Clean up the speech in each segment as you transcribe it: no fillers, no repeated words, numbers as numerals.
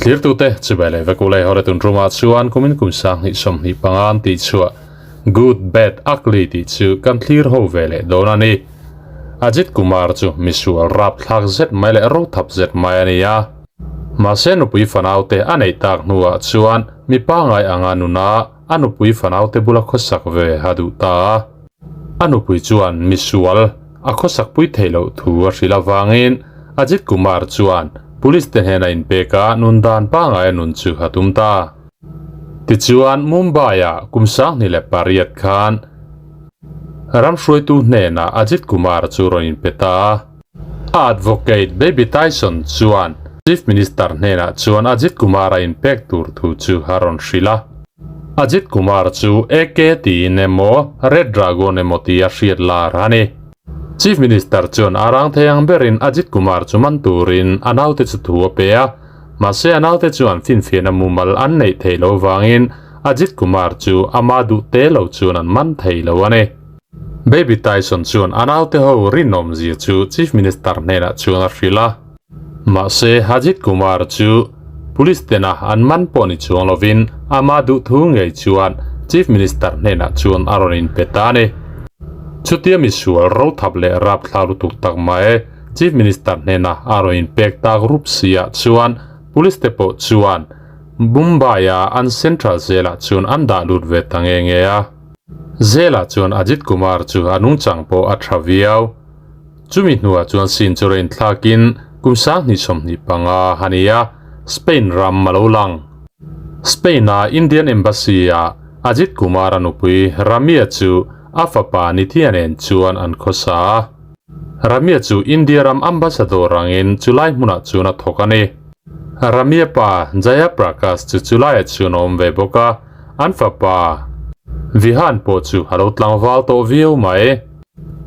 Thlirtute chibai leh vek ulei hawre tun tumah chuan kumin kum 20 25 an tih chhuah Good, Bad, Ugly tih chu kan thlir ho ve leh dawn a ni. Ajit Kumar chu misual rap thlak zet mai leh ro thap zet mai a ni a. Mahse nupui fanaute a neih tak hnuah chuan mi pangai anga nuna a nupui fanaute bula khawsak ve a duh ta a. A nupui chuan misual a khawsak pui theih loh thu a hrilh avangin Ajit Kumar chuan police te hnena inpek a nun dan pangai a nun chu a tum ta. Tichuan Mumbai-ah kum 2008 khan ram hruaitu hnenah Ajit Kumar chu rawn inpe ta a. A advocate Baby Tyson chuan Chief Minister hnenah chuan Ajit Kumar-a inpek tur thu chu a rawn hrilh a. Ajit Kumar chu AK tiin emaw Red Dragon emaw tia hriat lar a ni. Chief Minister chuan a rang thei ang berin Ajit Kumar chu man turin a naute chu thu a pe a, mahse a naute chuan finfiahna mumal an neih theih loh vangin Ajit Kumar chu ama duh te lo chuan an man thei lo a ni. Baby Tyson chuan a naute ho rinawmzia chu Chief Minister hnenah chuan a hrilh a. Mahse, Ajit Kumar chu Police tena an man pawh ni chuang lovin ama duhthu ngei chuan Chief Minister hnenah chuan a rawn inpe ta a ni. Chutia misual rothap leh rapthla lutuk tak mai Chief Minister hnena a rawn inpek tak rup siah chuan Police te pawh chuan Mumbai-a an Central Jail-ah chuan an dah lut ve ta nge nge a. Jail-ah chuan Ajit Kumar chu a nungchang pawh a tha viau. Chumi hnuah chuan sin chu rain thlakin kum 2025 a ni a, Spain ram a lo lang. Spain-a Indian Embassy-ah Ajit Kumar-a nupui Ramya chu a fapa Nithya nen chuan an khawsa a. Ramya chu India ram ambassador angin chulai hmunah chuan a thawk a ni. Ramya pa Jaya Prakash chu chulaiah chuan a awm ve bawk a, an fapa Vihan pawh chu a lo tlangval tawh viau mai.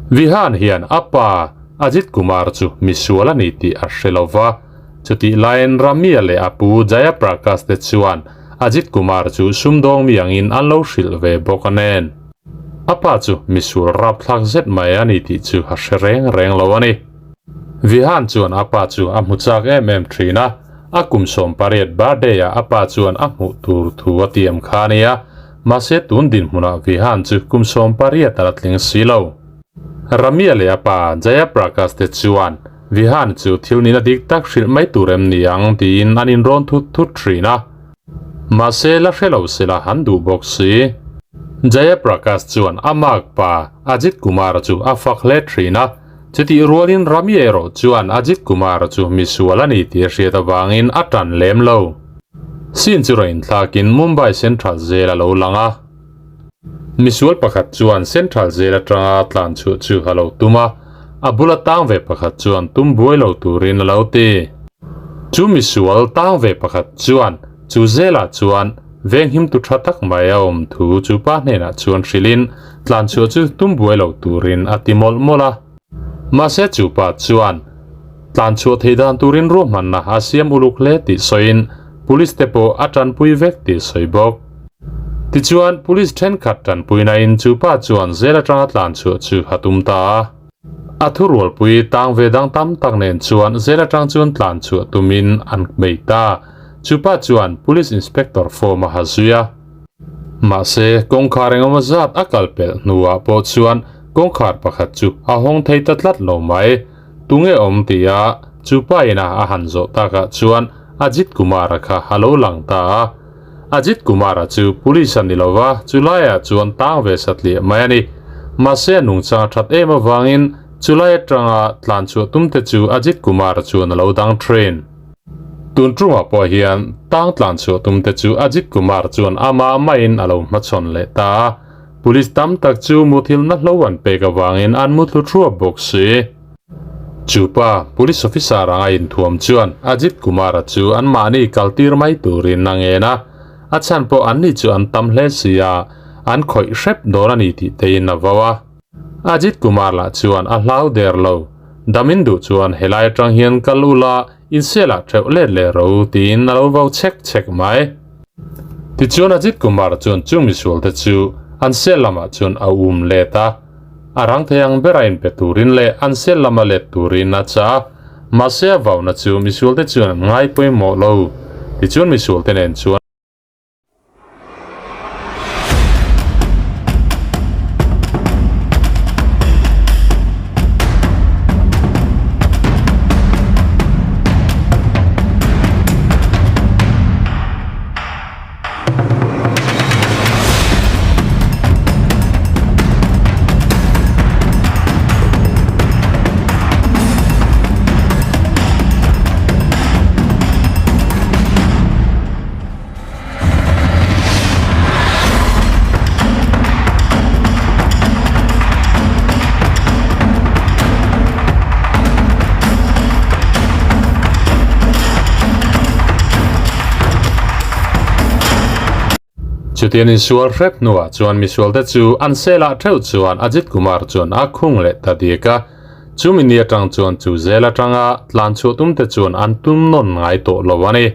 Vihan hian a pa Ajit Kumar chu misual a ni tih a hre lo va, chutih laiin Ramya leh a pu Jaya Prakash te chuan Ajit Kumar chu sumdawng mi angin an lo hrilh ve bawk a nen. A pa chu misual rapthlak zet mai a ni tih chu a hre reng reng lo a ni. Vihan chuan a pa chu a hmu chak em em thin a, a kum 18 birthday ah a pa chuan a hmuh tur thu a tiam kha a nia. Mahse tun dinhmunah Vihan chu kum 18 a la tling si lo. Ramya leh a pa Jaya Prakash te chuan Vihan chu thil nihna dik tak hrilh mai tur em ni ang tiin an inrawn thut thut thin a. Mahse la hre lo sela an duh bawk si. Jaya Prakash chuan a mark pa Ajit Kumar chu a fak hle thin a. Chutih rualin Ramya erawh chuan Ajit Kumar chu misual a ni tih a hriat avangin a tan lem lo. Sin chu rawn inthlakin Mumbai Central Jail a lo lang a. Misual pakhat chuan Central Jail atanga tlan chhuah chu a lo tum a, a bula tang ve pakhat chuan tum buai lo turin a lo ti. Chu misual tang ve pakhat chuan chu jail-ah chuan venghim tu tha tak mai a awm thu chu pa hnenah chuan hrilhin tlan chhuah chu tum buai lo turin a ti mawlh mawlh a. Mahse chu pa chuan Tlan chhuah theih dan turin ruahmanna a siam uluk hle tih sawiin Police te pawh a tanpui vek tih sawi bawk. Tichuan, Police thenkhat tanpuinain chu pa chuan zel atanga tlan chhuah chu a tum ta a. A thurualpui tang ve dang tam tak nen chuan zel atang chuan tlan chhuah tumin an bei ta. Chu pa chuan Police Inspector form a ha zui a. Mahse, kawngkhar engemaw zat a kal pelh hnuah pawh chuan kawngkhar pakhat chu a hawng thei ta tlat lo mai. Tunge awm tia chu pa ina a han zawh takah chuan Ajit Kumar-a kha a lo lang ta a. Ajit Kumar-a chu police a ni lo va, chu laiah chuan tang ve satliah mai a ni. Mahse a nungchang a that em avangin chu lai atanga tlan chhuah tum te chu Ajit Kumar-a chuan a lo dang thin. Tun tungah pawh hian tang tlan chhuah tum te chu Ajit Kumar chuan amah maiin a lo hmachhawn leh ta a. Police tam tak chu muthilhna hlo an pek avangin an muthlu thuap bawk si. Chu pa, Police officer anga inthuam chuan Ajit Kumar-a chu anmahni kaltir mai turin a ngen a, a chhan pawh anni chu an tam hle si a, an khawih hrep dawn a ni tih tein a vau a. Ajit Kumar lah chuan a hlau der lo. Damin duh chuan helai atang hian kal ula inselah theuh let leh ro tiin a lo vau chek chek mai. Tichuan Ajit Kumar chuan chung misualte chu an sel lamah chuan a um let a, a rang thei ang bera inpe turin leh an sel lama let turin a chah a, mahse a vauna chu misualte chuan an ngai pawimawh lo. Tichuan misualte nen chuan. Chutian insual hrep hnuah chuan misualte chu an sel ah theuh chuan Ajit Kumar chuan a khung leh ta diak a. Chumi ni atang chuan chu zel atanga tlan chhuah tumte chuan an tum nawn ngai tawh lo a ni.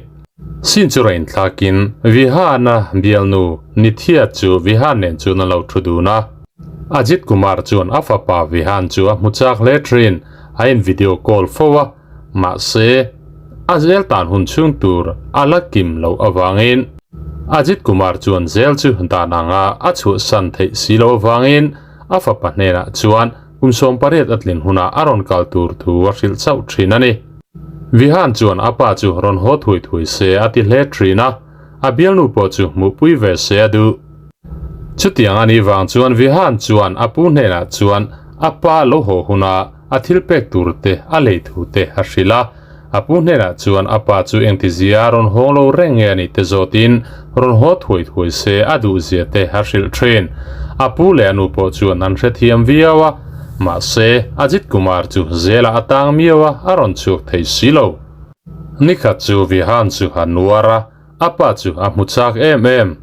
Sin chu rain thlakin Vihan-a bialnu Nithya chu Vihan nen chuan a lo thu dun a. Ajit Kumar chuan a fapa Vihan chu a hmu chak hle thin, a in video call fo a. Mahse, a zel tan hun chhung tur a la kim loh avangin Ajit Kumar chuan zel chu dan anga a chhuahsan theih si loh avangin a fapa hnenah chuan kum 18 a tlin hunah a rawn kal tur thu a hrilh chauh thin a ni. Vihan chuan a pa chu rawn haw thui thui se a ti hle thin a, a bialnu pawh chu hmuhpui ve se a duh. Chutiang a nih vang chuan Vihan chuan a pu hnenah chuan a pa lo haw hunah a thil pek tur te a lei thu te a hrilh a. A pu hnenah chuan a pa chu engtizia rawn hawng lo reng nge a nih te zawtin rawn haw thuai thuai se a duhzia te a hrilh thin. A pu leh a nu pawh chuan an hrethiam viau a, mahse Ajit Kumar chu zelah a tang miau a, a rawn chhuak thei si lo. Nikhat chu Vihan chu a nuar a, A pa chu a hmu chak em em.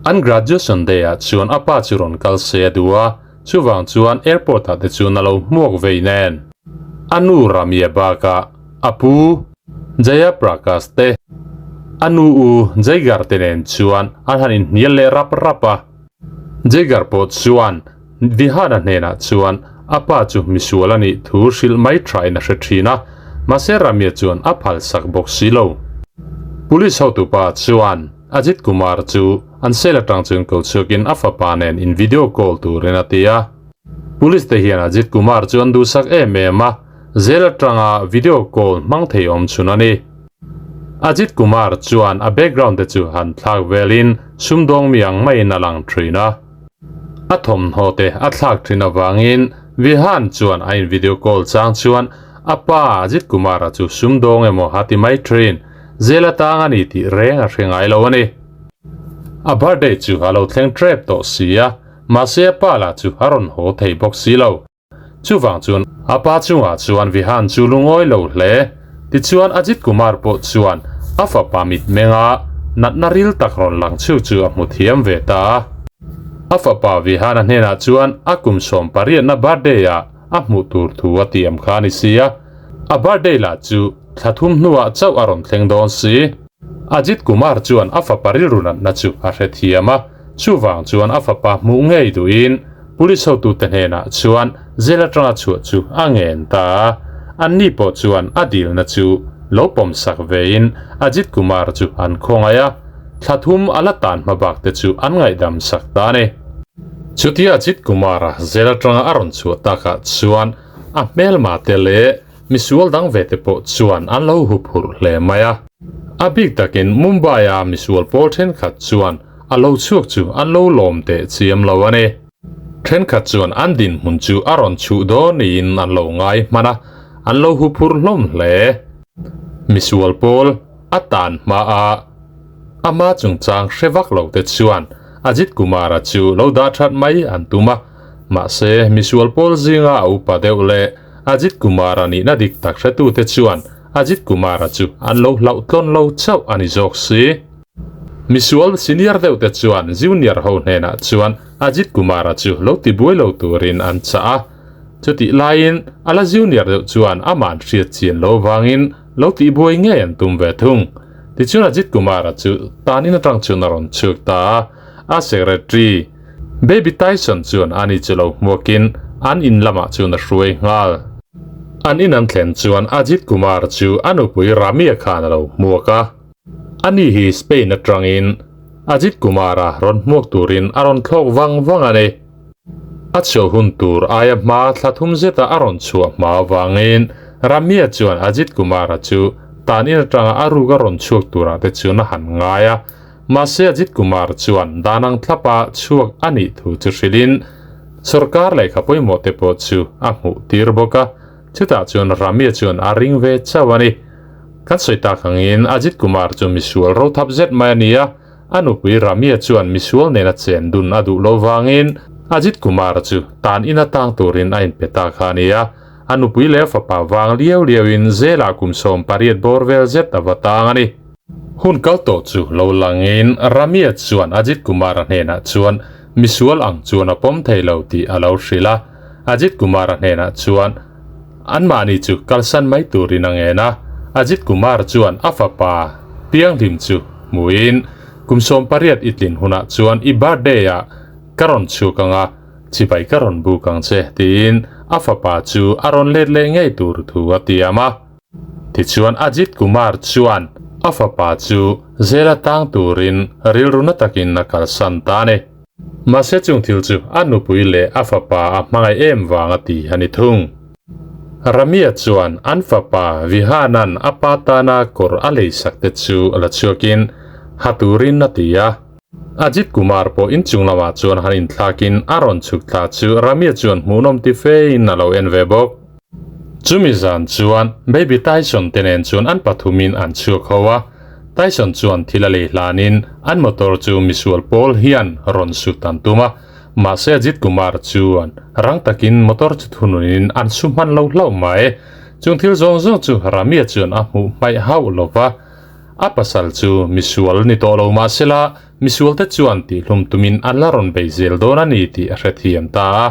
An graduation day ah chuan a pa chu rawn kal se a duh a, chuvang chuan airport ah te chuan a lo hmuak vei nen. A nu Ramya bakah a pu Jaya Prakash te, a nu u Jaigar te nen chuan an han inhnial leh rap rap a. Jaigar pawh chuan Vihana hnenah chuan a pa chu misual a nih thu hrilh mai thain a hre thin a, mahse Ramya chuan a phalsak bawk si lo. Police hotupa chuan Ajit Kumar chu an cell atang chuan ko chhuakin a fapa nen in video call turin a ti a. Police te hian Ajit Kumar chu an duhsak em em a, zel atanga video call hmang thei awm chhun a ni. Ajit Kumar chuan a background te chu han thlak velin sumdawng mi ang maiin a lang thin a. A thawmhnaw te a thlak thin avangin Vihan chuan a in video call chang chuan a pa Ajit Kumar-a chu sumdawng emaw a ti mai thin, zel atang a ni tih reng a hre ngai lo a ni. A birthday chu a lo thleng tep tawh si a, mahse a pa lah chu a rawn haw thei bawk si lo. Chuvang chuan a pa chungah chuan Vihan chu lungawi lo hle. Tichuan Ajit Kumar pawh chuan a fapa mitmenga natna ril tak rawn lang chhuk chu a hmu thiam ve ta a. A fapa Vihan-a hnenah chuan a kum 18na birthday-ah a hmuh tur thu a tiam kha a ni si a. A birthday lah chu thla thum hnuah chauh a rawn thleng dawn si. Ajit Kumar chuan a fapa rilru natna chu a hrethiam a, chuvang chuan a fapa hmuh ngei duhin Police hotute hnenah chuan jail atanga chhuah chu a ngen ta a, anni pawh chuan a dilna chu lo pawmsak vein Ajit Kumar chu an khawngaih a, thla thum a la tan hma bak te chu an ngaihdam sak ta a ni. Chutia Ajit Kumar-a jail atanga a rawn chhuah takah chuan a hmelma te leh misual dang ve te pawh chuan an lo huphurh hle mai a. A bik takin Mumbai-a misual pawl thenkhat chuan A lo chhuak chu an lo lawm teh chiam lo a ni. Thenkhat chuan an dinhmun chu a rawn chhuh dawn niin an lo ngai hman a, an lo huphur hlawm hle. Misual pawl a tan hma a, ama chungchang hre vak lo te chuan Ajit Kumar-a chu lo dah that mai an tum a, mahse misual pawl zinga a upa deuh leh Ajit Kumar-a nihna dik tak hretute chuan Ajit Kumar-a chu an lo hlauhtlawn lo chauh a ni zawk si. Misual senior deuh te chuan junior ho hnenah chuan Ajit Kumar-a chu lo ti buai lo turin an chah a. Chutih laiin a la junior deuh chuan amah an hriat chian lo vangin lo tih buai ngei an tum ve thung. Tichuan Ajit Kumar-a chu tan in atang chuan a rawn chhuk ta a, a secretary Baby Tyson chuan ani chu lo hmuakin an in lamah chuan a hruai nghal. An in an thlen chuan Ajit Kumar chu a nupui Ramya khan a lo hmuak a. Ani hi Spain atangin Ajit Kumar-a rawn hmuak turin a rawn thlawk vang vang a ni. A chhuah hun tur aia hma thla thum zeta a rawn chhuah hma avangin Ramya chuan Ajit Kumar-a chu tan in atanga a ruk a rawn chhuak turah te chuan a han ngai a. Mahse Ajit Kumar chuan dan ang thlapa chhuak a nih thu chu hrilhin sorkar lehkha pawimawh te pawh chu a hmuh tir bawk a, chutah chuan Ramya chuan a ring ve chauh a ni. Kan sawi tak angin Ajit Kumar chu misual rothap zet mai a ni a, a nupui Ramya chuan misual nena chen dun a duh lo vangin Ajit Kumar chu tan in atang turin a inpe ta kha a ni a, a nupui leh a fapa vang liau liauin zelah kum 18 bawr vel zet a va tang a ni. Hun kal tawh chu lo langin Ramya chuan Ajit Kumar-a hnenah chuan misual ang chuan a pawm thei lo tih a lo hrilh a, Ajit Kumar-a hnenah chuan Anmahni chu kalsan mai turin a ngen a, Ajit Kumar chuan a fapa Pianghlim chu hmuin, Kum 18 i tlin hunah chuan i birthday ah ka rawn chhuk ang a, chibai ka rawn buk ang che, tiin a fapa chu a rawn let leh ngei tur thu a tiam a. Tichuan Ajit Kumar chuan a fapa chu zela tang turin rilru na takin a kalsan ta a ni. Mahse chung thil chu a nupui leh a fapa a hmangaih em vang a ti a ni thung. Ramia chuan an fapa Vihanan a pa tana kawr a leisak te chu la chhuakin ha turin a ti a. Ajit Kumar pawh inchung lamah chuan han inthlakin a rawn chhuk thla chu Ramia chuan hmuhnawm ti fein a lo en ve bawk. Chumi zan chuan Baby Tyson te nen chuan an pathumin an chhuak ho a, Tyson chuan thil a lei hlanin an motor chu misual pawl hian rawn sut an tum a, mahse Ajit Kumar chuan rang takin motor chu thununin an su hman lo hlauh mai. Chung thil zawng zawng chu Ramia chuan a hmuh hmaih hauh lo va, a pasal chu misual ni tawh lo mahsela misual te chuan tihhlum tumin an la rawn bei zel dawn a ni tih a hrethiam ta a.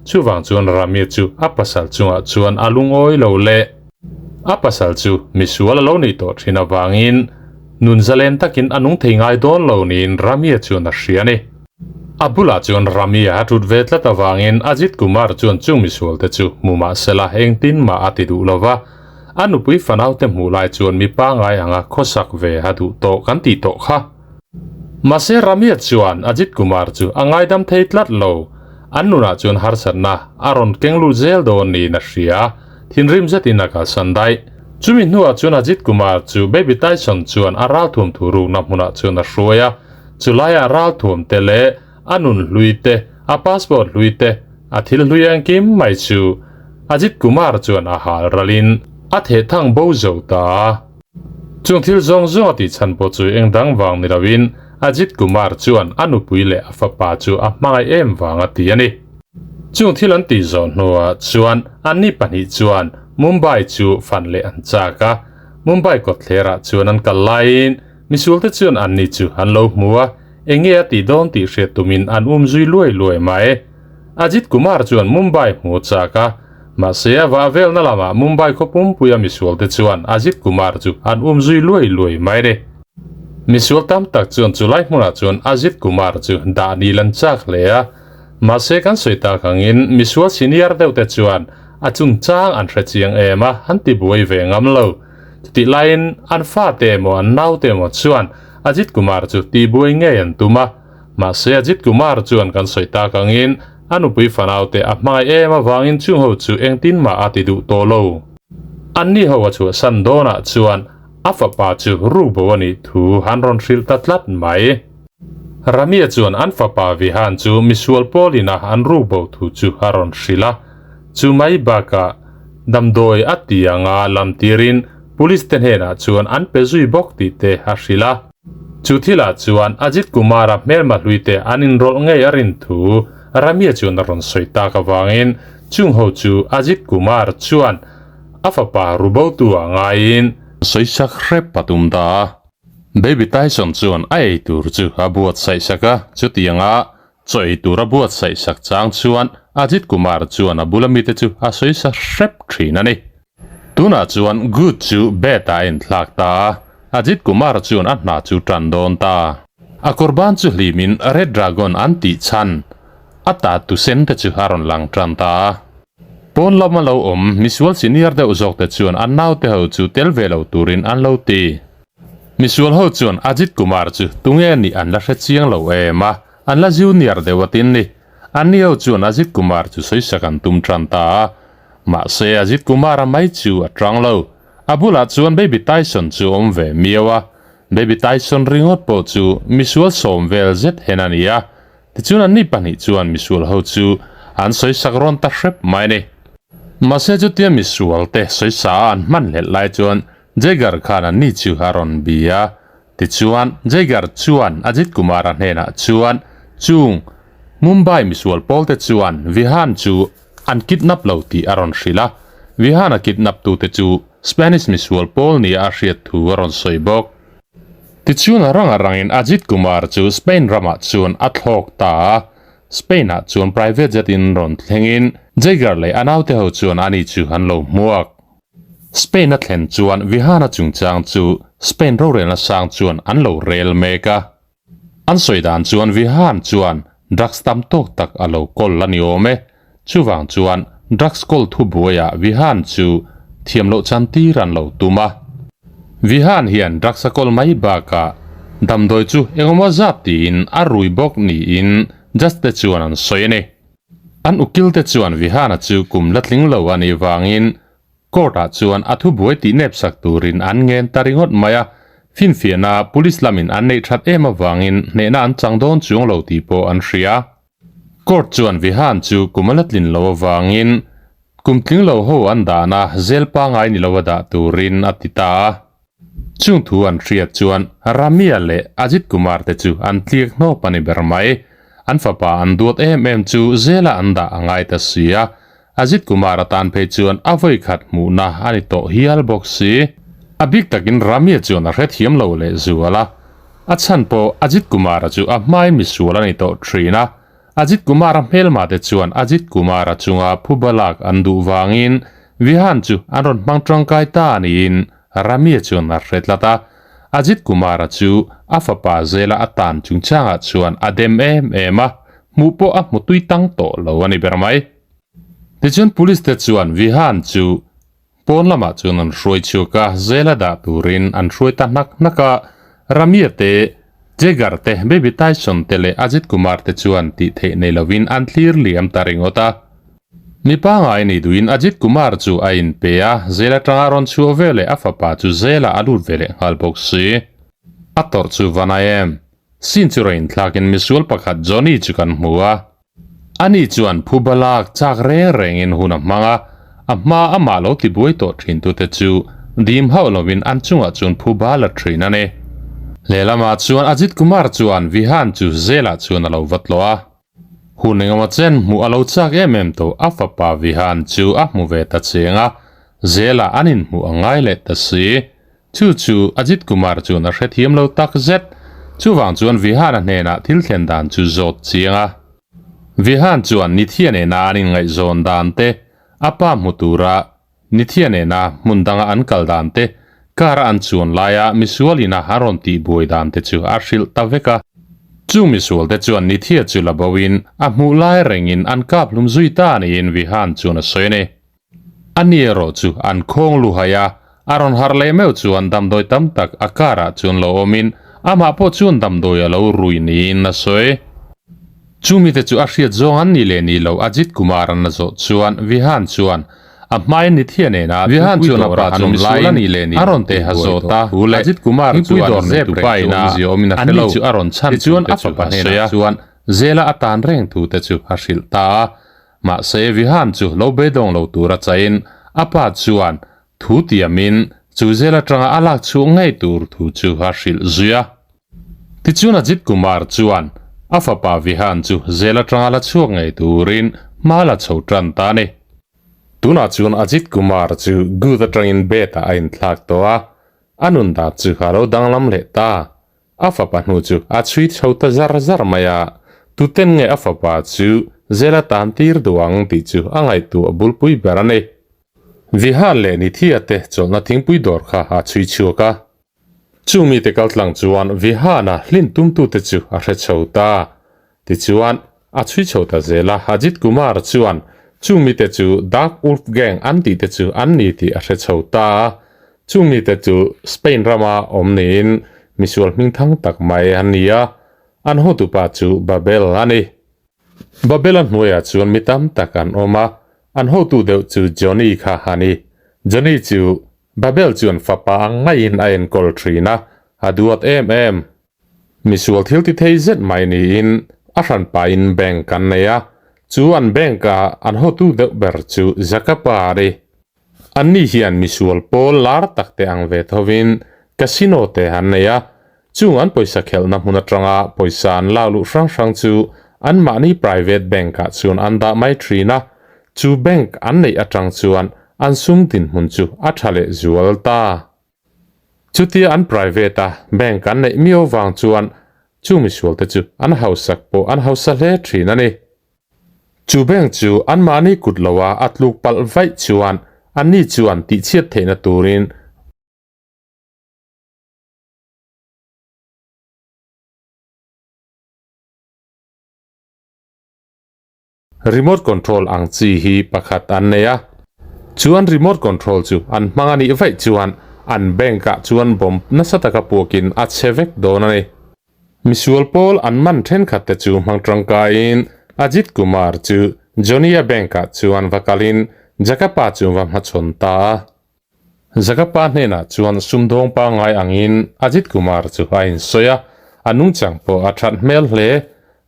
Chuvang chuan Ramir chu a pasal chungah chuan a lungawi lo le. A pasal chu misual a lo nih tawh thin avangin nun zalen takin a nung thei ngai dawn lo niin Ramir chuan a hria a ni. A bulah chuan Ramir a tut ve tlat avangin Ajit Kumar chuan chung misual te chu hmu mah sela engtin mah a ti duh lo va. A nupui fanaute hmuh lai chuan mi pangai anga khawsak ve a duh tawh kan tih tawh kha. Mahse Ramya chuan Ajit Kumar chu a ngaidam thei tlat lo. An nunah chuan harsatna a rawn keng lut zel dawn niin a hria. Thinrim zetin a kalsan daih. Chumi hnuah chuan Ajit Kumar chu Baby Tyson chuan a ralthuam thu rukna hmunah chuan a hruai a. Chulaiah ralthuam te leh a nun hlui te, a passport hlui te, a thil hlui engkim mai chu Ajit Kumar chuan a hal ralin a thehthang bo zo ta a. Chung thil zawng zawng a tih chhan pawh chu eng dang vang ni loin Ajit Kumar chuan a nupui leh a fapa chu a hmangaih em vang a ti a ni. Chung thil an tih zawh hnuah chuan anni pahnih chuan Mumbai chu fan leh an chak a, Mumbai kawtthlerah chuan an kal laiin misualte chuan anni chu an lo hmu a, eng nge a tih dawn tih hriat tumin an um zui luai luai mai. Ajit Kumar chuan Mumbai hmu a chak a, Mahse, a vah velna lamah Mumbai khaw pumpuia misualte chuan Ajit Kumar chu an um zui luai luai mai ni. Misual tam tak chuan chulai hmunah chuan Ajit Kumar chu dah nil an chak hle a. Mahse, kan sawi tak angin misual senior deuhte chuan a chungchang an hre chiang em a, an ti buai ve ngam lo. Chutih laiin an fate emaw an naute emaw chuan Ajit Kumar chu tihbuai ngei an tum a. Mahse, Ajit Kumar chuan kan sawi tak angin A nupui fanaute a hmangaih em avangin chung ho chu engtin mah a ti duh tawh lo. Anni ho a chhuahsan dawnah chuan a fapa chu rukbo a nih thu an rawn hrilh ta tlat mai. Ramia chuan an fapa Vihan chu misual pawlina an rukbo thu chu a rawn hrilh a, chu mai bakah damdawi a ti anga lam tirin police te hnenah chuan an pe zui bawk tih te a hrilh a. Chu thilah chuan Ajit Kumar-a hmelma hluite an inrawlh ngei a rin thu Ramya chuan a rawn sawi tak avangin chung ho chu Ajit Kumar chuan a fapa rubotu ah ngaiin sawisak hrep a tum ta a. Baby Tyson chuan a ei tur chu a buatsaih sak a, chutianga chaw ei tur a buatsaih sak chang chuan Ajit Kumar chuan a bula mite chu a sawisa hrep thin a ni. Tunah chuan Good chu Bad ah a inthlak ta a, Ajit Kumar chuan a hna chu tan dawn ta. A kawrban chu hlimin Red Dragon an tih chhan a ta tu sen te chu a rawn lang tan ta a. Pawn lama lo awm misual senior deuh zawk te chuan an naute ho chu tel ve lo turin an lo ti. Misual ho chuan Ajit Kumar chu tunge nih an la hre chiang lo em a, an la junior deuh a tin ni. Anni ho chuan Ajit Kumar chu sawisak an tum tan ta a. Mahse Ajit Kumar-a mai chu a tang lo. A bulah chuan Baby Tyson chu a awm ve miau a. Baby Tyson ringawt pawh chu misual sawm vel zet hen a ni a. Tichuan anni pahnih chuan misual ho chu an sawisak rawn ta hrep mai a ni. Mahse chutia misual te sawisa a an hman hlelh lai chuan Jaeger khan anni chu a rawn bi a. Tichuan Jaeger chuan Ajit Kumar-a hnenah chuan chung Mumbai misual pawl te chuan Vihan chu an kidnap lo tih a rawn hrilh a. Vihan-a kidnap tute chu Spanish misual pawl nia a hriat thu a rawn sawi bawk. Tichuan a rang a rangin Ajit Kumar chu Spain ramah chuan a thlawk ta a, Spain-ah chuan private jet in rawn thlengin Jaeger leh a naute ho chuan ani chu an lo hmuak. Spain a thlen chuan Vihana chungchang chu Spain rorelna sang chuan an lo rel mek a. An sawi dan chuan Vihan chuan drugs tam tawk tak a lo kawl a ni awm e. Chuvang chuan drugs kawl thubuaiah Vihan chu thiam loh chan tir an lo tum a. Vihan hian drugs a kawl mai bakah damdawi chu engemaw zat tiin a rui bawk niin judge te chuan an sawi a ni. An ukil te chuan Vihana chu kum la tling lo a nih vangin Court ah chuan a thubuai tih nep sak turin an ngen ta ringawt mai a, finfiahna police lamin an neih that em avangin hnehna an chang dawn chuang lo tih pawh an hria. Court chuan Vihan chu kum a la tlin lo avangin kum tling lo ho an dahna zel pangai ni lo a dah turin a ti ta a. Chung thu an hriat chuan Ramya leh Ajit Kumar te chu an tliak hnawp a ni ber mai. An fapa an duat em em chu zela an dah a ngai ta si a, Ajit Kumar atan phei chuan a vawi khat hmuhna a ni tawh hial bawk si. A bik takin Ramya chuan a hrethiam lo leh zual a, a chhan pawh Ajit Kumar-a chu a hmain misual a ni tawh thin a, Ajit Kumar-a hmelma te chuan Ajit Kumar-a chunga phuba lak an duh vangin Vihan chu an rawn hmang tangkai ta niin Ramya chuan a hre tlat a. Ajit Kumar-a chu a fapa zela a tan chungchangah chuan a dem em em a, hmuh pawh a hmu tui tang tawh lo a ni ber mai. Tichuan Police te chuan Vihan chu pawn lamah chuan an hruai chhuak a, zela dah turin an hruai ta hnak hnak a, Ramya te, Jegar te, Baby Tyson te leh Ajit Kumar te chuan tih theih nei lovin an thlir liam ta ringawt a. Mi pangai ni duhin Ajit Kumar chu a inpe a, zel atanga rawn chhuah veleh a fapa chu zelah a lut ve leh nghal bawk si. A tawrh chu va nai em? Scene chu rawn inthlakin misual pakhat Johnny chu kan hmu a. Ani chuan phuba lak chak reng rengin hun a hmang a, a hma amah lo tibuai tawh thintute chu dim hauh lovin an chungah chuan phuba la thin a ni. Lehlamah chuan Ajit Kumar chuan Vihan chu zelah chuan a lo va tlawh a. Hun engemaw chen hmuh a lo chak em em tawh a fapa Vihan chu a hmu ve ta cheng a, zelah an inhmuh a ngai leh ta si. Chu chu Ajit Kumar chuan a hrethiam lo tak zet. Chuvang chuan Vihan-a hnenah thil thlen dan chu zawt chiang a. Vihan chuan Nithia nena an inngaihzawn dan te, a pa hmu tura Nithia nena hmun danga an kal dan te, car-a an chuan laia misual ina an rawn tihbuai dan te chu a hrilh ta vek a. Chung misual te chuan Nithia chu la bo in a hmuh lai rengin an kap hlum zui ta niin Vihan chuan a sawi a ni. Ani erawh chu an khawng luhai a, a rawn harh leh meuh chuan damdawi tam tak a car ah chuan lo awmin amah pawh chuan damdawi a lo rui niin a sawi. Chumi te chu a hriat zawng an nih leh nih loh Ajit Kumar an a zawh chuan Vihan chuan a hmain ni thia nena Vihan chuan a pa chu misual a nih leh nih loh tih buai tawh thu leh Ajit Kumar chuan zep reng chu awmzia awmin a hre lo tichuan a fapa hnenah chuan zela a tan reng thu te chu a hrilh ta a. Mahse, Vihan chu lo beidawng lo tur a chain a pa chuan thu tiamin chu zel atanga a lak chhuah ngei tur thu chu a hrilh zui a. Tichuan Ajit Kumar chuan a fapa Vihan chu zel atanga la chhuak ngei turin hma la chho tan ta a ni. Tunah chuan Ajit Kumar chu good atangin bed ah a inthlak tawh a, a nun dan chu a lo danglam leh ta. A fapa hnu chu a chhui chho ta zar zar mai a, tuten nge a fapa chu zela tan tir duh ang tih chu a ngaihtuah bulpui ber a ni. Vihan leh Nithia te chawlhna thingpui dawr kha a chhui chhuak a. Chu mite kaltlang chuan Vihana hlin tumtute chu a hre chho ta. Tichuan, a chhui chho ta zel a, Ajit Kumar chuan chung mite chu Dark Wolf Gang an tih te chu an ni tih a hre chho ta a. Chung mite chu Spain rama awm niin. Misual hming thang tak mai an ni a, an hotupa chu Babel a ni. Babel-a hnuaiah chuan mi tam tak an awm a, an hotu deuh chu Johnny kha a ni. Johnny chu Babel chuan fapa ang ngaiin a enkawl thin a, a duat em em. Misual thil ti thei zet mai niin a hranpain bank an nei a, chu an bank-a an hotu deuh ber chu Jakapa a ni. Anni hian misual pawl lar tak te ang ve thovin casino te an nei a, chung an pawisa khelhna hmun atanga pawisa an lak luh hrang hrang chu anmahni private bank-ah chuan an dah mai thin a, chu bank an neih atang chuan an sum dinhmun chu a tha leh zual ta. Chutia an private a bank an neih miau vang chuan chu misual te chu an hausak pawh an hausa hle thin a ni. Chu bank chu anmahni kut loa a tluk palh vaih chuan anni chuan tihchhiat theihna turin Remote control ang chi hi pakhat an nei a, chuan remote control chu an hmang a nih vaih chuan an bank ah chuan bomb nasa taka puakin a che vek dawn a ni. Misual pawl an man thenkhat te chu hmang tangkaiin Ajit Kumar chu Johnny-a bank ah chuan va kalin Jakapa chu va hmachhawn ta a. Jakapa hnenah chuan sumdawng pangngai angin Ajit Kumar chu a insawi a, a nungchang pawh a that hmel hle.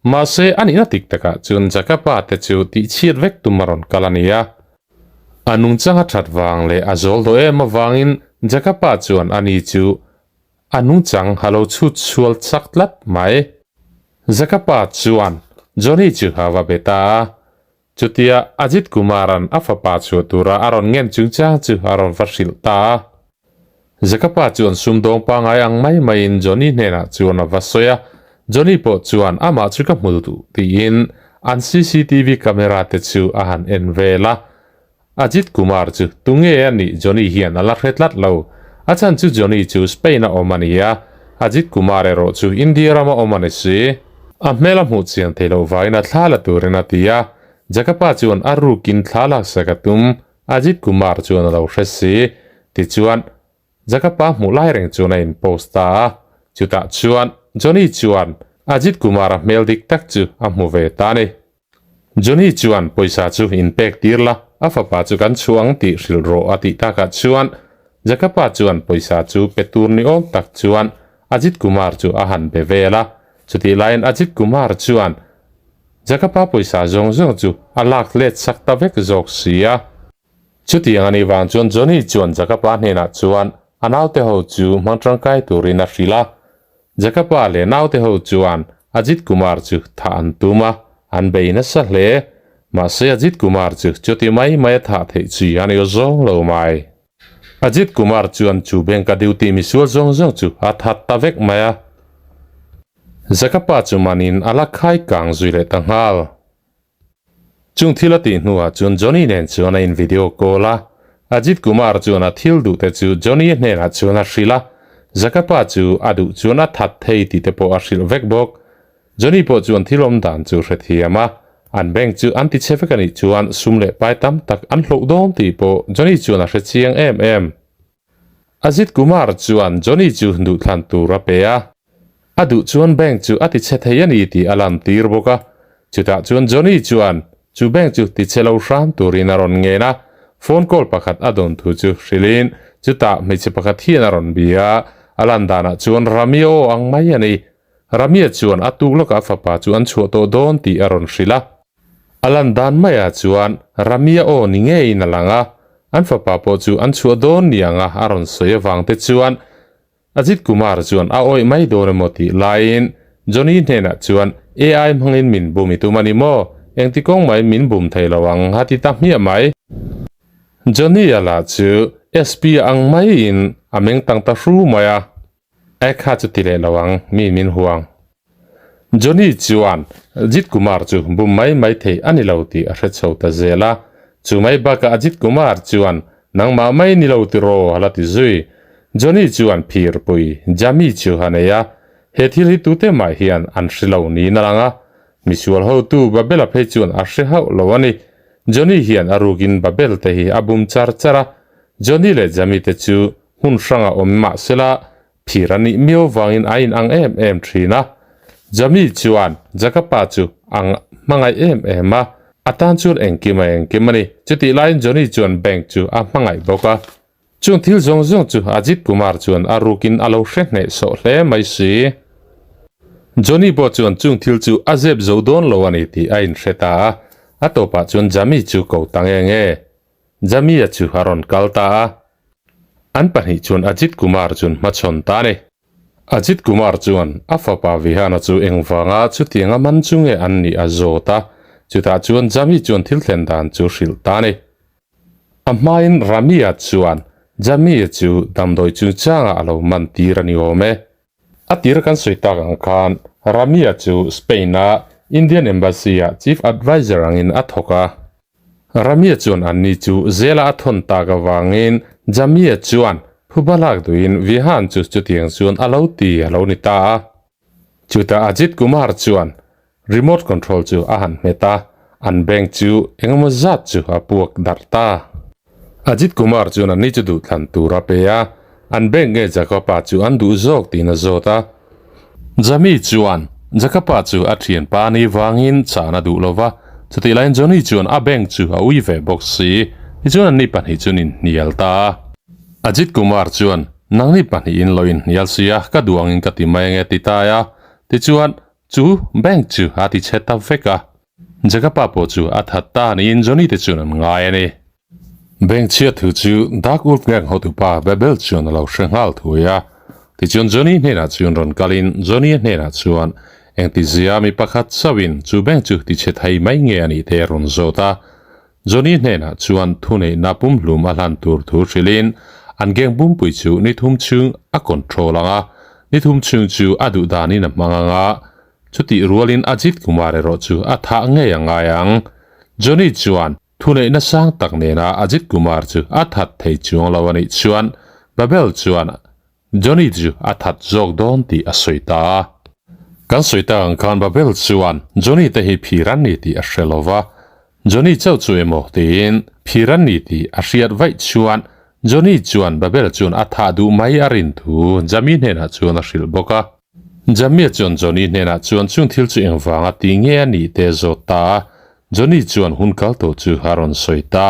Mahse, a nihna tik takah chuan Jakapa te chu tihchhiat vek tum a rawn kal a ni a. A nungchang a that vang leh a zawl dawh em avangin Jakapa chuan ani chu a nungchang a lo chhut chhual chak tlat mai. Jakapa chuan Johnny chu a va be ta a, Chutia Ajit Kumar-a'n a fapa chhuah tura a rawn ngen chungchang chu a rawn va hrilh ta a. Jakapa chuan sumdawng pangngai ang mai maiin Johnny hnenah chuan a va sawi a, Johnny pawh chuan amah chu ka hmu duh tiin an cctv camera te chu a han en vel a. Ajit Kumar chu tunge a nih Johnny hian a la hre tlat lo. A chhan chu Johnny chu Spain a awm a ni a, Ajit Kumar erawh chu India rama awm a ni si. A hmel a hmuh chian thei loh vangin a thla la turin a ti a, Jakapa chuan a rukin thla laksak a tum, Ajit Kumar chuan a lo hre si. Tichuan, Jakapa hmuh lai reng chuan a in post ta a, chutah chuan Johnny chuan Ajit Kumar-a hmel dik tak chu a hmu ve ta a ni. Johnny chuan pawisa chu in pek tir la, a fapa chu kan chhuah ang tih hrilh rawh a tih takah chuan Jakapa chuan pawisa chu pe tur ni awm tak chuan Ajit Kumar chu a han be vel a. Chutih laiin Ajit Kumar chuan Jakapa pawisa zawng zawng chu a lak let sak ta vek zawk si a. Chutiang a nih vang chuan Johnny chuan Jakapa hnenah chuan a naute ho chu hmang tangkai turin a hrilh a. Jakapa leh naute ho chuan Ajit Kumar chu thah an tum a, an bei nasa hle. Mahse Ajit Kumar chu chuti mai mai a thah theih chi a ni zawng lo mai. Ajit Kumar chuan chu bank a duty misual zawng zawng chu a that ta vek mai a. Jakapa chu manin a la khai kang zui leh ta nghal. Chung thil a tih hnuah chuan Johnny nen chuan a in video call a, Ajit Kumar chuan a thil duh te chu Johnny hnenah chuan a hrilh a, Jakapa chu a duh chuan a that thei tih te pawh a hrilh vek bawk. Johnny pawh chuan thil awm dan chu hrethiam a, an bank chu an ti chhe vek a nih chuan sum leh pai tam tak an hloh dawn tih pawh Johnny chuan a hre chiang em em. Ajit Kumar chuan Johnny chu duhthlan tur a pe a, a duh chuan bank chu a ti chhe thei a ni tih a lantir bawk a. Chutah chuan Johnny chuan chu bank chu ti chhe lo hram turin a rawn ngen a, phone call pakhat a dawn thu chu hrilhin chutah hmeichhe pakhat hian a rawn bia a, a lan danah chuan Ramia aw ang mai a ni. Ramia chuan a tuk lawkah a fapa chu an chhuah tawh dawn tih a rawn hrilh a. A lan dan maiah chuan Ramia aw ni ngeiin a lang a, an fapa pawh chu an chhuah dawn ni anga a rawn sawi avang te chuan Ajit Kumar chuan a awih mai dawn emaw tih laiin Johnny hnenah chuan AI hmangin min bum i tum a ni maw? Engti kawng mai min bum thei lo ang a ti ta hmiah mai. Johnny-a lah chu SP-a ang maiin a meng tang ta hru mai a. E kha chu ti leh lo ang, mi min huang. Johnny chuan Ajit Kumar chu bum mai mai thei a ni lo tih a hre chho ta zel a. Chu mai bakah Ajit Kumar chuan nangmah mai ni lo tiraw a la ti zui. Johnny chuan phirpui Jami chu a nei a, he thil hi tute mah hian an hre lo niin a lang a. Misual hotu Babela phei chuan a hre hauh lo a ni. Johnny hian a rukin Babel te hi a bum char char a, Johnny leh Jami te chu hmun hranga awm mahsela Phir a nih miau vangin a inang em em thin a. Jami chuan Jakapa chu a hmangaih em em a, a tan chuan engkim a engkim a ni. Chutih laiin Johnny chuan bank chu a hmangaih bawk a. Chung thil zawng zawng chu Ajit Kumar chuan a rukin a lo hre hneh sawh hle mai si. Johnny pawh chuan chung thil chu a zep zo dawn lo a ni tih a inhre ta a, a tawpah chuan Jami chu ko ta nge nge. Jami-a chu a rawn kal ta a. An pahnih chuan Ajit Kumar chuan hmachhawn ta a ni. Ajit Kumar chuan a fapa Vihana chu engvanga chutianga man chu nge an nih a zawt a, chutah chuan Jami chuan thil thlen dan chu hrilh ta a ni. A hmain Rami-a chuan Jami-a chu damdawi chungchangah a lo man tir a ni awm e. A tir kan sawi tak ang khan Rami-a chu Spain-a Indian Embassy-ah Chief Adviser angin a thawk a. Rami-a chuan anni chu zela a thawn tak avangin Jami-a chuan phuba lak duhin Vihan chu chutiang chuan a lo ti a lo ni ta a. Chutah Ajit Kumar chuan remote control chu a han hmet a, an bank chu engemaw zat chu a puak darh ta. Ajit Kumar chuan anni chu duhthlan tur a pe a, an bank nge Jacob-a chu an duh zawk tiin a zawt a. Jami chuan Jacob-a chu a thianpa ni vangin chan a duh lo va, chutih laiin Johnny chuan a bank chu a ui ve bawk si. Tichuan anni pahnih chuan inhnial ta a. Ajit Kumar chuan, Nangni pahnihin lo inhnial si a, ka duh angin ka ti mai ange ti ta a. Tichuan, chu bank chu a ti chhe ta vek a. Jacob-a pawh chu a that ta niin Johnny te chuan an ngai a ni. Bank chhiat thu chu Dark Wolf Gang hotupa Babel chuan a lo hre nghal thui a. Tichuan Johnny hnenah chuan rawn kalin Johnny-a hnenah chuan engtizia mi pakhat chauhin chu bank chu ti chhe thei mai nge a nih te a rawn zawt a. Johnny hnenah chuan thuneihna pumhlum a hlan tur thu hrilhin an gang pumpui chu ni thum chhung a control ang a, ni thum chhung chu a duh danin a hmang ang a, chutih rualin Ajit Kumar erawh chu a thah ngei a ngai ang. Johnny chuan Thuneihna sang tak nena Ajit Kumar chu a that thei chuang lo a nih chuan Babel chuan Johnny chu a that zawk dawn tih a sawi ta a. Kan sawi tak ang khan Babel chuan Johnny te hi phir an ni tih a hre lo va, Johnny chauh chu emaw tiin phir an ni tih a hriat vaih chuan Johnny chuan Babel chuan a thah duh mai a rin thu Jami hnenah chuan a hrilh bawk a. Jamie chuan Johnny hnenah chuan chung thil chu engvanga ti nge a nih te zawt ta a, Johnny chuan hun kal tawh chu a rawn sawi ta.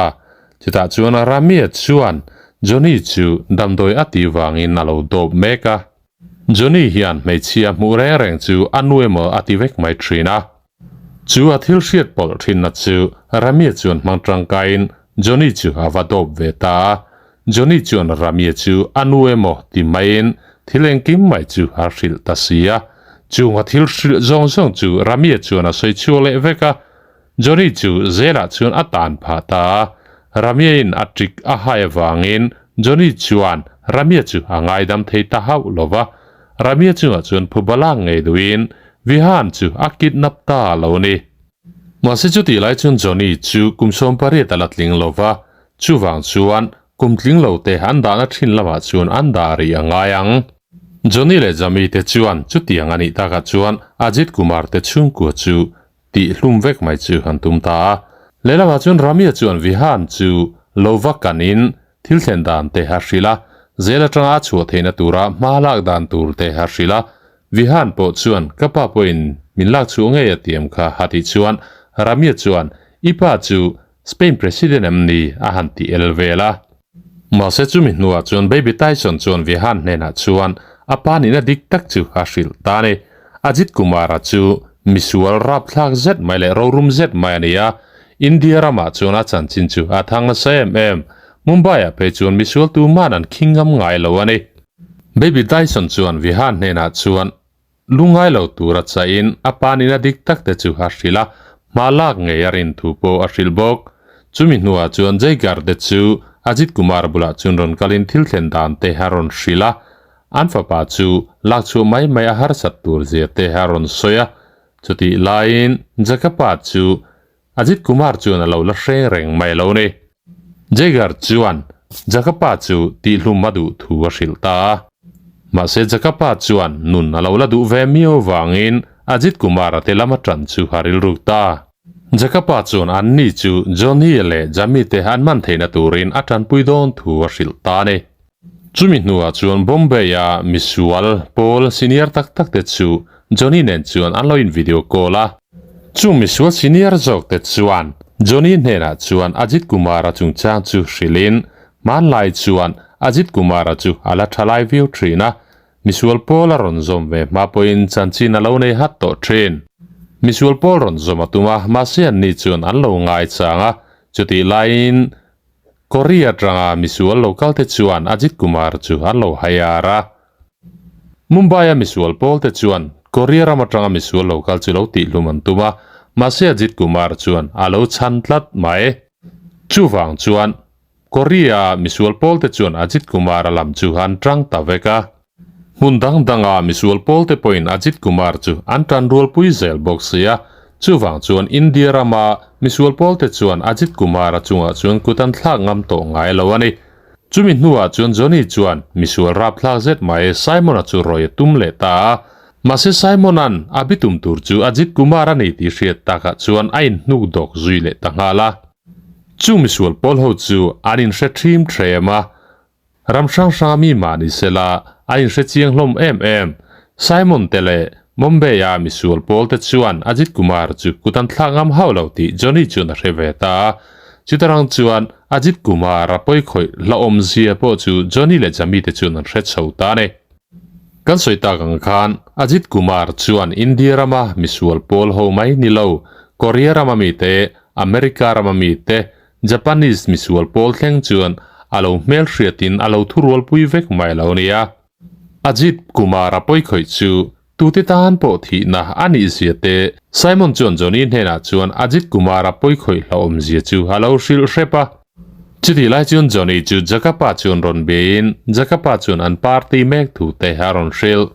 Chutah chuan Ramie chuan Johnny chu damdawi a tih vangin a lo dawp mek a. Johnny hian hmeichhia hmuh reng reng chu a nu emaw a ti vek mai thin a. Chu a thil hriat pawlh thinna chu Ramie chuan hmang tangkaiin Johnny chu a va dawp ve ta a. Johnny chuan Ramie chu a nu emaw ti maiin thil engkim mai chu a hrilh ta si a. Chung a thil hrilh zawng zawng chu Ramie chuan a sawi chhuak leh vek a. Johnny chu zelah chuan a tan phah ta a. Ramie-in a ṭik a hai avangin Johnny chuan Ramie chu a ngaidam thei ta hauh lo va. Ramia chungah chuan phuba lak ngei duhin Vihan chu a kidnap ta lo a ni. Mahse chutih lai chuan Johnny chu kum 18 a la tling lo va, chuvang chuan kum tling lo te an dahna thin lamah chuan an dah rih a ngai ang. Johnny leh Jamie te chuan chutiang a nih takah chuan Ajit Kumar te chhungkua chu tih hlum vek mai chu an tum ta a. Lehlamah chuan Ramia chuan Vihan chu lo va kanin Thil thlen dan te a hrilh a, zel atanga a chhuah theihna tura hma lak dan tur te a hrilh a. Vihan pawh chuan, Ka pa pawhin min lak chhuah ngei a tiam kha a tih chuan Ramia chuan, I pa chu Spain President em ni? a han ti el vel a. Mahse chumi hnuah chuan Baby Tyson chuan Vihan hnenah chuan a pa nihna dik tak chu a hrilh ta a ni. Ajit Kumara chu misual rapthlak zet mai leh rorum zet mai a ni a, India ramah chuan a chanchin chu a thang nasa em em. Mumbai-ah phei chuan misual tuman an khing ngam ngai lo a ni. Baby Tyson chuan Vihan hnenah chuan lungngai lo tura chahin a pa nihna dik tak te chu a hrilh a, hma lak ngei a rin thu pawh a hrilh bawk. Chumi hnuah chuan Jaigar te chu Ajit Kumar bulah chuan rawn kalin thil thlen dan te a rawn hrilh a, an fapa chu lak chhuah mai mai a harsat tur zia te a rawn sawi a. Chutih laiin Jakapa chu Ajit Kumar chuan a lo la hreng reng mai lo ni. Jaeger chuan Jakapa chu tihhlum a duh thu a hrilh ta a. Mahse Jakapa chuan nun a lo la duh ve miau vangin Ajit Kumar-a te lama tan chu a rilruk ta. Jakapa chuan anni chu Johnny leh Jamie te an man theihna turin a tanpui dawn thu a hrilh ta a ni. Chumi hnuah chuan Bombay-a misual pawl senior tak tak te chu Johnny nen chuan an lo in video call a. Chung misual senior zawk te chuan Johnny hnenah chuan Ajit Kumar-a chungchang chu hrilhin hmanlai chuan Ajit Kumar-a chu a la tha lai viau thin a, misual pawl a rawn zawm ve hma pawhin chanchin a lo nei hat tawh thin. Misual pawl rawn zawm a tum a, mahse anni chuan an lo ngaichang a, chutih laiin Korea atanga misual lo kal te chuan Ajit Kumar chu an lo haiar a. Mumbai-a misual pawl te chuan Korea ram atanga misual lo kal chu lo tihhlum an tum a, mahse Ajit Kumar chuan a lo chhan tlat mai. Chuvang chuan Korea-a misual pawl te chuan Ajit Kumar-a lam chu an tang ta vek a. Hmun dang danga misual pawl te pawhin Ajit Kumar chu an tan rualpui zel bawk si a, chuvang chuan India rama misual pawl te chuan Ajit Kumar-a chungah chuan kut an thlak ngam tawh ngai lo a ni. Chumi hnuah chuan Johnny chuan misual rapthlak zet mai Simon-a chu rawi a tum leh ta a, mahse Simon-a'n a bitum tur chu Ajit Kumar a ni tih hriat takah chuan a inhnuk dawk zui leh ta nghal a. Chung misual pawl ho chu an inhre thim threm a, Ram hrang hranga mi mah ni sela a inhre chiang hlawm em em. Simon te leh Bombay-a misual pawl te chuan Ajit Kumar chu kut an thlak ngam hauh lo tih Johnny chuan a hre ve ta a. Chutarang chuan Ajit Kumar a pawi khawih hlauhawmzia pawh chu Johnny leh Jamie te chuan an hre chho ta a ni. Kan sawi tak ang khan Ajit Kumar chuan India rama misual pawl ho mai ni lo, Korea rama mite, America rama mite, Japanese misual pawl thleng chuan a lo hmelhriatin a lo thurualpui vek mai lo nia. Ajit Kumar a pawi khawih chu tute tan pawh thihna a nih zia te Simon chuan Johnny hnenah chuan Ajit Kumar a pawi khawih hlauhawmzia chu a lo hrilh hrep a. Chutih lai chuan Johnny chu Jakapa chuan rawn biain Jakapa chuan an party mek thu te a rawn hrilh.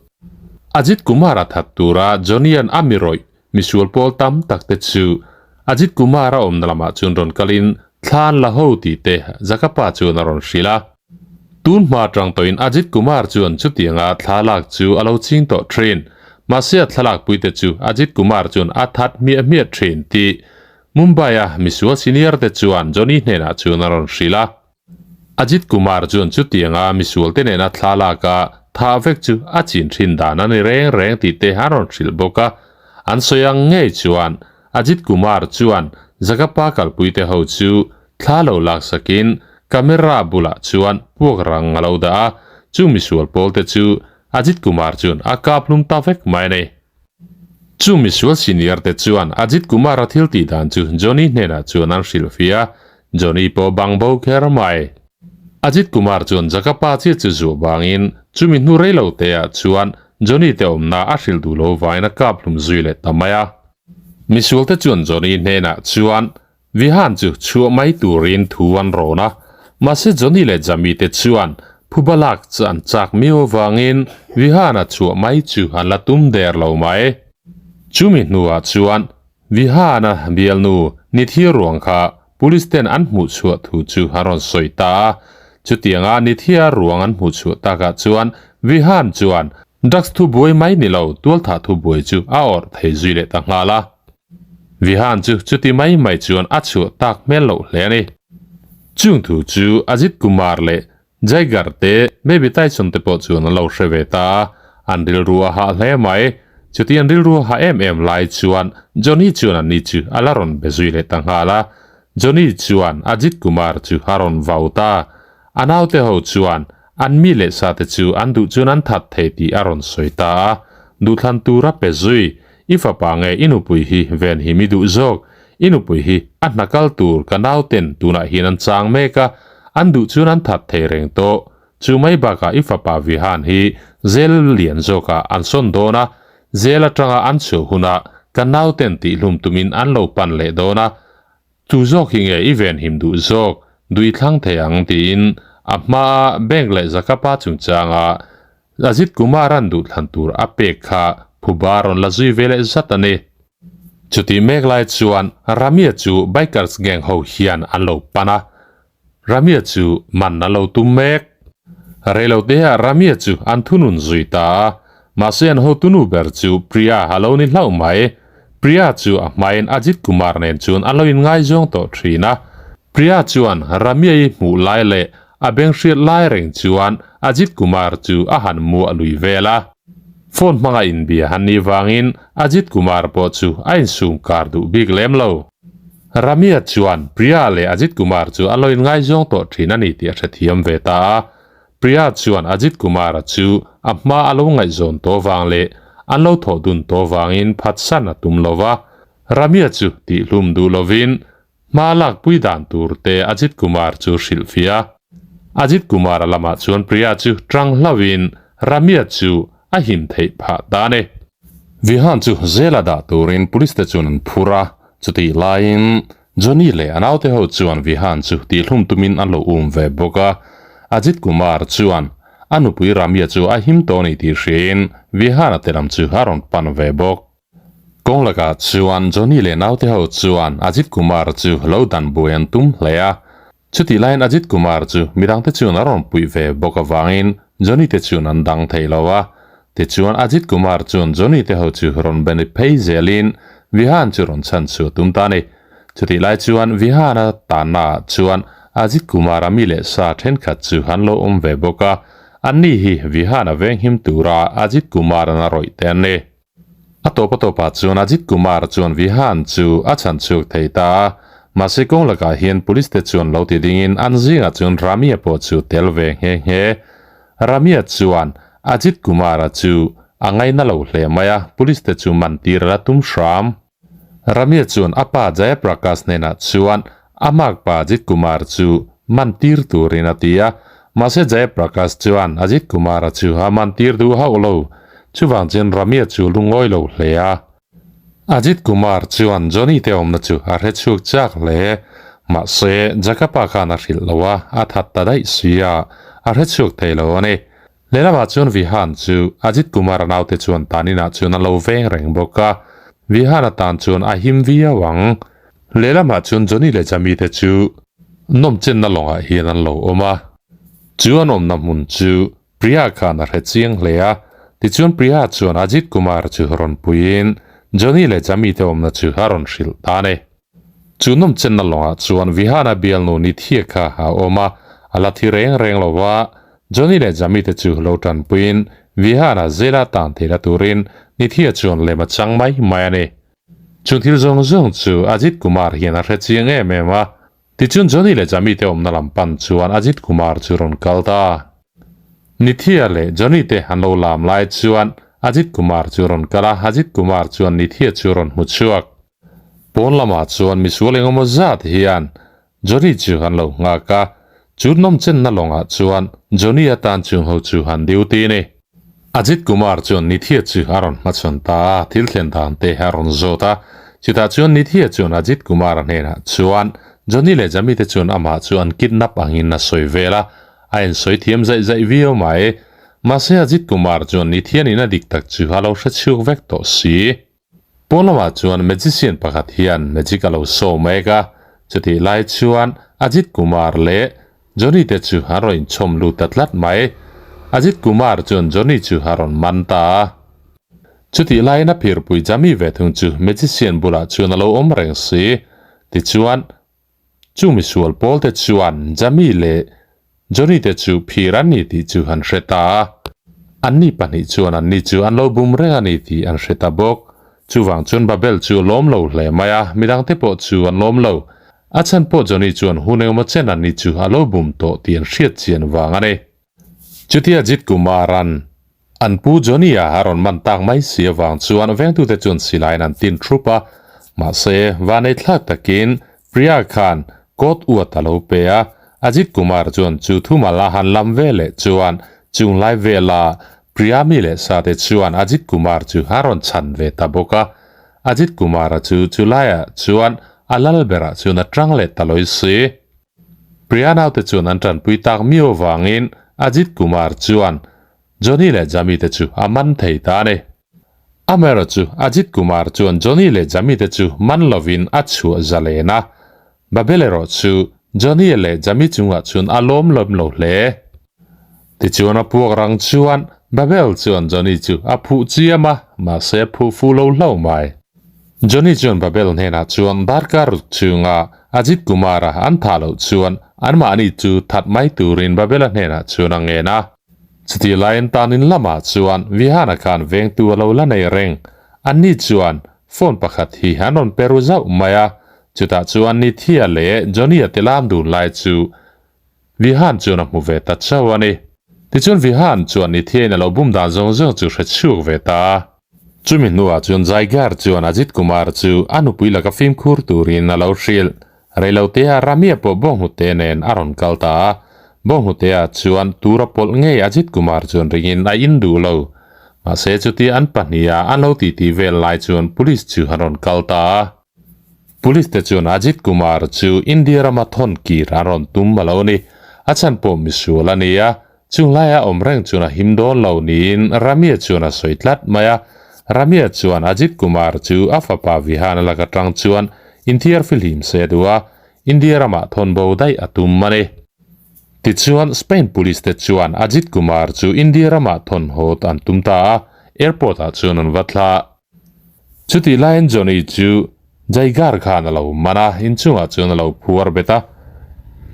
Ajit Kumar a that tura Johnny-a'n a mi rawih Misual pawl tam tak te chu Ajit Kumar a awmna lamah chuan rawn kalin thla an la ho tih te Jakapa chuan a rawn hrilh a. Tun hma atang tawhin Ajit Kumar chuan chutianga thla lak chu a lo ching tawh thin. Mahse a thlalakpui te chu Ajit Kumar chuan a that hmiah hmiah thin tih Mumbai-a misual senior te chuan Johnny hnenah chuan a rawn hrilh a. Ajit Kumar chuan chutianga misualte nena thla laka tha vek chu a chin thin dan a ni reng reng tih te an rawn hrilh bawk a. An sawi ang ngei chuan Ajit Kumar chuan Jagappa kalpuite ho chu thla lo laksakin camera bulah chuan puak rang a lo dah a, chung misual pawlte chu Ajit Kumar chuan a kap hlum ta vek mai a ni. Chu misual senior te chuan Ajit Kumar-a thil tih dan chu Johnny hnenah chuan an hrilh fia a, Johnny pawh bang bo kher mai. Ajit Kumar chuan Jakapa chiah chu zuah vangin chumi hnu rei lo te ah chuan Johnny te awmna a hrilh duh lo vangin a kap hlum zui leh ta mai a. Misual te chuan Johnny hnenah chuan Vihan chu chhuah mai turin thu an rawn a, mahse Johnny leh Jamie te chuan phuba lak chu an chak miau avangin Vihan-a chhuah mai chu an la tum der lo mai. Chumi hnuah chuan Vihan-a bialnu Nithia ruang kha police ten an hmuh chhuah thu chu an rawn sawi ta a, chutianga Nithia ruang an hmuh chhuah takah chuan Vihan chuan drugs thubuai mai ni lo tualthah thubuai chu a awrh thei zui leh ta nghal a. Vihan chu chuti mai mai chuan a chhuah tak hmel loh hle a ni. Chung thu chu Ajit Kumar leh Jaigar te Baby Tyson te pawh chuan an lo hre ve ta a, an rilru a hah hle mai. Chuti an rilru a hah em em lai chuan Johnny chuan anni chu a la rawn be zui leh ta nghal a. Johnny chuan Ajit Kumar chu a rawn vau ta. A naute ho chuan an mi leh sa te chu an duh chuan an that thei tih a rawn sawi ta a, duhthlan tur a pe zui. I fapa nge i nupui hi ven hi mi duh zawk? I nupui hi a hna kal tur ka nauten tunah hian an chang mek a, an duh chuan an that thei reng tawh. Chu mai bakah i fapa Vihan hi zel lian zawkah an sawn dawn a, zel atanga an chhuah hunah ka nauten tihhlum tumin an lo pan leh dawn a, Tu zawk hi nge i venhim duh zawk dui thlang thei ang tiin a hmaa bank leh Zakapa chungchanga Ajit Kumar-a'n duhthlan tur a pek kha phuba rawn la zui ve leh zat a ni. Chutih mek lai chuan Ramia chu bikers gang ho hian an lo pan a, Ramia chu man a lo tum mek. Reiloteah Ramia chu an thunun zui ta a, mahse an hotunu ber chu Priya a lo ni hlauh mai. Priya chu a hmain Ajit Kumar nen chuan an lo inngaizawng tawh thin a. Priya chuan Ramia-i hmuh lai leh a beng hriat lai reng chuan Ajit Kumar chu a han muah lui vel a. Phone hmanga inbia han nih vangin Ajit Kumar pawh chu a insum kar duh bik lem lo. Ramya chuan Priya leh Ajit Kumar chu a lo inngaizawng tawh thin a ni tih a hrethiam ve ta a. Priya chuan Ajit Kumar-a chu a hma a lo ngaihzawn tawh vang leh an lo thawh dun tawh vangin phatsan a tum lo va. Ramya chu tihhlum duh lovin Hma lakpui dan tur te Ajit Kumar chu hrilhfiah a. Ajit Kumar-a lamah chuan Priya chu tang hlauhin Ramya chu a him theih phah ta a ni. Vihan chu zela dah turin police te chuan an phur a, chutih laiin Johnny leh a naute ho chuan Vihan chu tihhlum tumin an lo um ve bawk a. Ajit Kumar chuan a nupui Ramya chu a him tawh a ni tih hriain Vihan-a te lam chu a rawn pan ve bawk. Kawng lakah chuan Johnny leh naute ho chuan Ajit Kumar chu lo dan buai an tum hle a. Chutih laiin Ajit Kumar chu midangte chuan a rawn puih ve bawk avangin Johnny te chuan an dang thei lo a. Tichuan Ajit Kumar chuan Johnny te ho chu rawn beni phei zelin Vihan chu rawn chhan chhuah tum ta a ni. Chutih lai chuan Vihan-a tanna ah chuan Ajit Kumar-a mi leh sa thenkhat chu an lo awm ve bawk a. Anni hi Vihan-a venghim tura Ajit Kumar-an a rawih te an ni. A tawp a tawpah chuan Ajit Kumar chuan Vihan chu a chhan chhuak thei ta a, mahse kawng lakah hian police te chuan lo ti dingin an zingah chuan Ramya pawh chu tel ve nghe nghe. Ramya chuan Ajit Kumar-a chu a ngaina lo hle mai a, police te chu man tir a la tum hram. Ramya chuan a pa Jayaprakash hnenah chuan a makpa Ajit Kumar chu man tir turin a ti a, mahse Jayaprakash chuan Ajit Kumar-a chu a man tir duh hauh lo. Chuvang chuan Ramya chu lungawi lo hle a. Ajit Kumar chuan Johnny te awmna chu a hre chhuak chak hle. Mahse Jakapa khan a hrilh lo a, a that ta daih si a, a hre chhuak thei lo a ni. Lehlamah chuan Vihan chu Ajit Kumar-a naute chuan tan inah chuan a lo veng reng bawk a, Vihan-a tan chuan a him viau ang. Lehlamah chuan Johnny leh Jami te chu nawmchenna lawngah hian an lo awm a, chu an awmna hmun chu Priya khan a hre chiang hle a, tichuan Priya chuan Ajit Kumar chu rawn puiin Johnny leh Jami te awmna chu a rawn hrilh ta a ni. Chu nawmchenna lawngah chuan Vihana bialnu Nithia kha a awm a, a la thi reng reng lo va, Johnny leh Jami te chu lo tanpuiin Vihana zela tan theihna turin Nithia chuan lem a chang mai mai a ni. Chung thil zawng zawng chu Ajit Kumar hian a hre chiang em em a, tichuan Johnny leh Jami te awmna lam pan chuan Ajit Kumar chu rawn kal ta. Nithia leh Johnny te an lo lam lai chuan Ajit Kumar chu rawn kal a, Ajit Kumar chuan Nithia chu rawn hmu chhuak. Pawn lamah chuan misual engemaw zat hian Johnny chu an lo nghak a, chu nawmchenna lawngah chuan Johnny atan chung ho chu an duty a ni. Ajit Kumar chuan Nithya chu a rawn hmachhawn ta a, thil thlen dan te a rawn zawt a. Chutah chuan Nithya chuan Ajit Kumar-a hnenah chuan Johnny leh Jami te chuan amah chu an kidnap angin a sawi vel a, a insawi thiam zaih zaih viau mai. Mahse Ajit Kumar chuan Nithya-nin a dik tak chu a lo hrechhuak vek tawh si. Pawn lamah chuan magician pakhat hian magic a lo show mek a, chutih lai chuan Ajit Kumar leh Johnny te chu an rawn inchhawm lut ta tlat mai. Ajit Kumar chuan Johnny chu a rawn man ta a. Chutih laiin a phirpui Jami ve thung chu magician bulah chuan a lo awm reng si. Tichuan, chu misual pawl te chuan Jami leh Johnny te chu phir an ni tih chu an hre ta a. Anni pahnih chuan anni chu an lo bum reng a ni tih an hre ta bawk. Chuvang chuan Babel chu a lawm lo hle mai a, midangte pawh chu an lawm lo. A chhan pawh Johnny chuan hun engemaw chen anni chu a lo bum tawh tih an hriat chian vang a ni. Chutia Jit Kumar-a'n an pu Johnny-a a rawn man tak mai si avang chuan vengtute chuan silaiin an tin thup a, mahse vanei thlak takin Priya khan coat uat a lo pe a, Ajit Kumar chuan chu thumal a han lam ve leh chuan chung lai vela Priya mi leh sate chuan Ajit Kumar chu a rawn chhan ve ta bawk a, Ajit Kumar-a chu chulaiah chuan a lal berah chuan a tang leh ta lawi si. Priya naute chuan an tanpui tak miau avangin Ajit Kumar chuan Johnny leh Jami te chu a man thei ta a ni. Amaherawhchu Ajit Kumar chuan Johnny leh Jami te chu man lovin a chhuah zalen a, Babel erawh chu Johnny leh Jami chungah chuan a lawm lawm lo hle. Tichuan a puak rang chuan Babel chuan Johnny chu a phuh chiam a, mahse a phuh fuh lo hlauh mai. Johnny chuan Babel hnenah chuan darkar ruk chhunga Ajit Kumar-a an thah loh chuan anmahni chu that mai turin Babel-a hnenah chuan a ngen a. Chutih laiin tanin lamah chuan Vihana khan vengtu a lo la nei reng. Anni chuan phone pakhat hi an rawn pe ru zauh mai a, chutah chuan Nithia leh Johnny-a te lam dun lai chu Vihan chuan a hmu ve ta chauh a ni. Tichuan Vihan chuan Nithia-in a lo bum dan zawng zawng chu hre chhuak ve ta a. Chumi hnuah chuan Jaigar chuan Ajit Kumar chu a nupui laka fimkhur turin a lo hrilh. Reilotea Ramia pawh Bawnghnute nen a rawn kal ta a, Bawnghnute-ah chuan tura pawlh ngei Ajit Kumar chuan ringin a in duh lo. Mahse chutia an pahniha an lo titi vel lai chuan Police chu an rawn kal ta a. Police te chuan Ajit Kumar chu India rama thawn kir an rawn tum a lo ni. A chhan pawh misual a ni a, Chung laia awm reng chuan a him dawn lo niin Ramya chuan a sawi tlat mai a. Ramya chuan Ajit Kumar chu a fapa Vihan a lak atang chuan inthiar fihlim se a duh a, India ramah thawn bo daih a tum a ni. Tichuan, Spain police te chuan Ajit Kumar chu India ramah thawn hawt an tum ta a, airport ah chuan an va thlah. Chutih laiin Johnny chu Jaigar khan a lo man a, inchungah chuan a lo phuar bet a.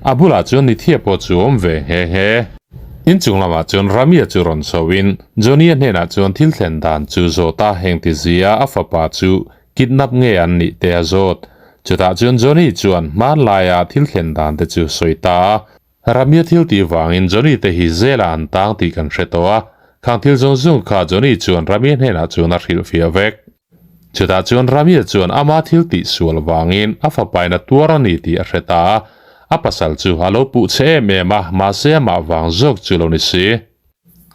A bulah chuan Nithia pawh chu a awm ve nghe nghe. Inchung lamah chuan Ramia chu rawn chhoin Johnny-a hnenah chuan thil thlen dan chu zawt a, hengti zia a fapa chu kidnap nge an nih te a zawt. Chutah chuan Johnny chuan hmanlaia thil thlen dan te chu sawi ta a. Ramia thil tih vangin Johnny te hi zela an tang tih kan hre tawh a, khang thil zawng zawng kha Johnny chuan Ramia hnenah chuan a hrilhfiah vek. Chutah chuan Ramia chuan ama thil tih sual vangin a fapain a tuar a ni tih a hre ta a, a pasal chu a lo puh che em em a, mahse amah vang zawk chu lo ni si.